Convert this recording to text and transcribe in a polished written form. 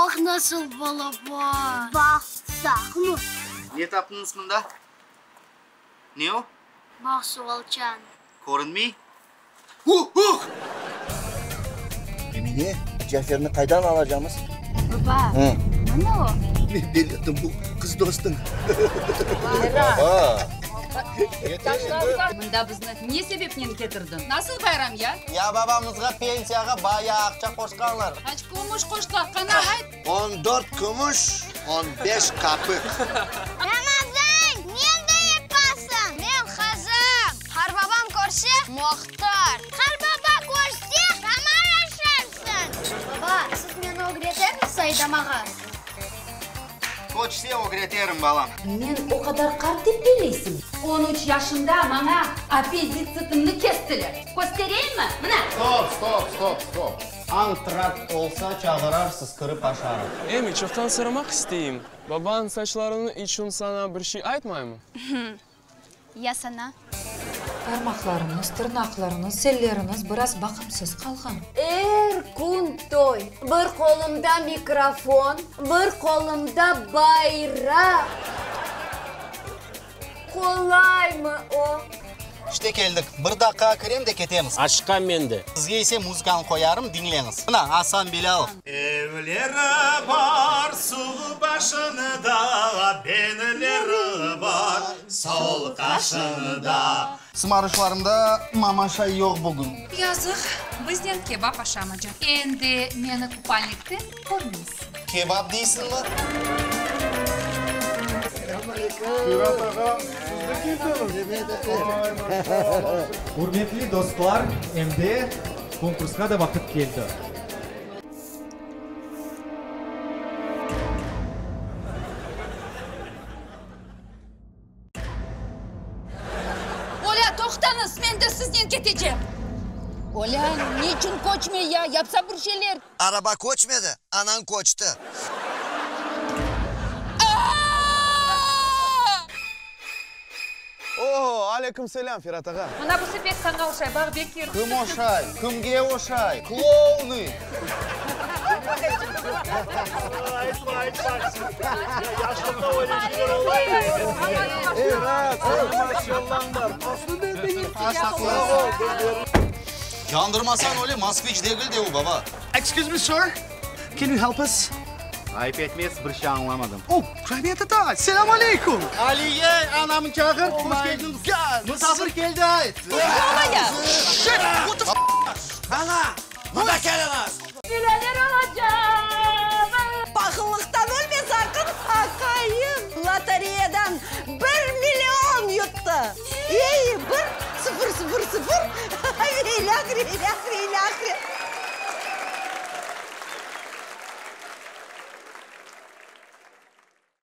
Baq nasıl balaban! Baq, sağmı? Ne taptıñız mında? Ne o? Baq, suvalçan. Körünmey? Uh-uh! Emine, Caferni qaydan alacamız? Baba, mına o. Men beletim, bu qız dostıñ. Baba! Mında bizni ne sebepnen ketirdiñ? Nasıl bayram ya? Ya babamızğa pensiyağa bayağı aqça qoşqanlar. Qaç kümüş qoştılar, qana, ayt? On dört kümüş, on beş kapik. Ramazan, ne de yapasıñ? Men qazam. Qarbabam körse, maqtar. Qarbaba körse, qamar aşarsıñ. Baba, siz meni ögretermisiz aydamağa? Köçse ögreterim, balam. Men o qadar qart dep belleysiñ? On üç yaşımda maña appenditsitimni kestiler. Köstereyimmi? Mına! Stop, stop, stop, stop. Antrakt olsa çağırarsız, kirip aşarıq. Emi, çoqtan soramaq isteyim, babañ saçlarıñ içün saña bir şey aytmaymı? Ya saña? Parmaqlarıñız, tırnaqlarıñız, elleriñiz biraz baqımsız qalğan. Er kün toy. Bir qolumda mikrofon, bir qolumda bayraq. Qolaymı o? İşte keldik. Bir daqqa kirem de ketemiz. Aşıqam men de. Sizge ise muzıkanı qoyarım, diñleñiz. Mına, Asan Bilâlov. Evleri bar suv başında, Benleri bar sol qaşında. Sımarışlarımda mamaşay yoq bugün. Yazıq, biznen kebap aşamacaq. Endi meni kupalnikte körmeysiñ. Kebap deysiñmi? Firat ağa, siz de keldiñiz? Ay, maşallah! Ürmetli dostlar, endi konkursqa da vaqıt keldi. Olâ, toqtañız, men de siznen ketecem. Olâ, niçün köçmey ya, yapsa bir şeyler. Araba köçmedi, anañ köçti. O, aleyküm selâm, Ferat ağa. Mına busı pek saña oşay, baq, Bekir. Kim oşay? Kimge oşay? Klounı! Aytma, aytma. Yaşlıqta öyle şeyler ola edi. Ferat, seniñ maşallañ bar. Yandırmasañ öyle moskviç degil de o, baba. Excuse me, sir. Can you help us? Ayıp etmez, bir şey añlamadım. Oh, rahmet ata, selâm aleyküm. Aliye, anamı çağır, hoş keldiñiz. Musafir keldi, ayt. Shit, what the f***? Bala, mında keliñiz. Millioner olacağım! Pahıllıqtan ölme saqın, aqayım lotereyadan bir million yuttı. Ey, bir, sıfır, sıfır, sıfır, ve ilâhre, ilâhre, ilâhre.